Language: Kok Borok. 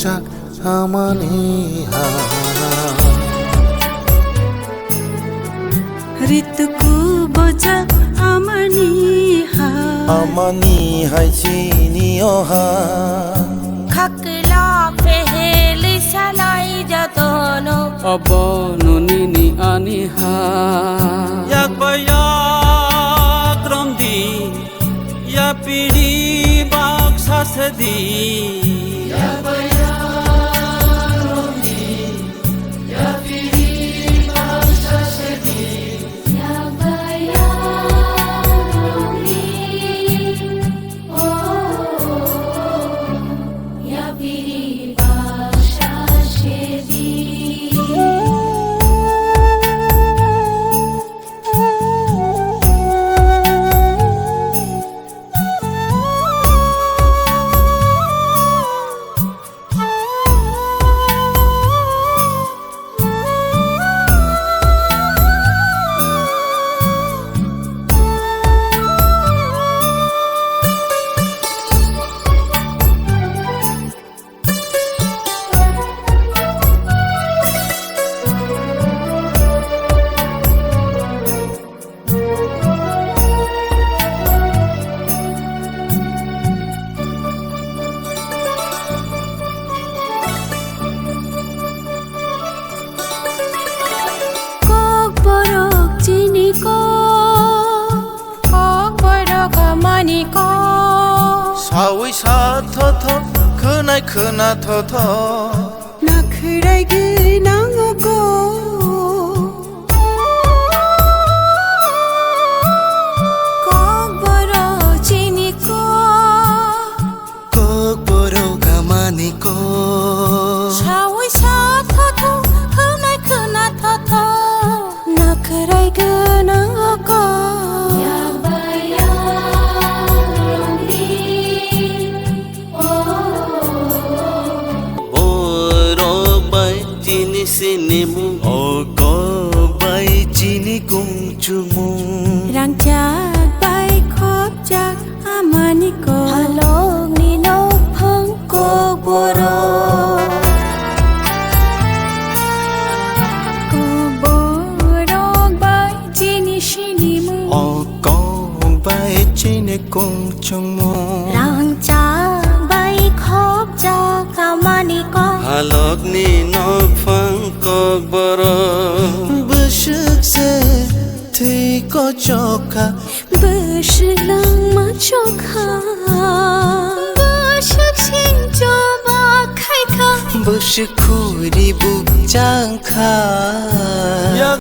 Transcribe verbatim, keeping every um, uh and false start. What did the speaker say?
Chak amani ha. Ritu ku boja amani ha. Amani hai chini o ha. Khakla peheli salai jatono. Abono nini ani ha. Yak ba yak romdi. Ya piri baksa sedi. Kokborok chini kok. Kokborok amani kok. Sawi sa thotho, khwnai khwna thotho. Nakhwrai gwnang o kok. Kokborok chini kok. Kokborok amani kok. Sawi sa thotho, khwnai khwna thotho. Nakhwrai gwnang o kok. Borok bai chini sinimung. O kok bai chini kung chumung. Rangchak bai khopjak amani kok. Halokni nokphang kokborok. Kokborok bai chini sinimung. O kok bai chini kung chumung. Rangchak bai khopjak amani kok. Halokni nokphang kokborok. Bwswk se thwi kochokha. Bwswk langma chokha. Bwswk sing choba khaikha. Bwswk khuri bukchangkha. Yak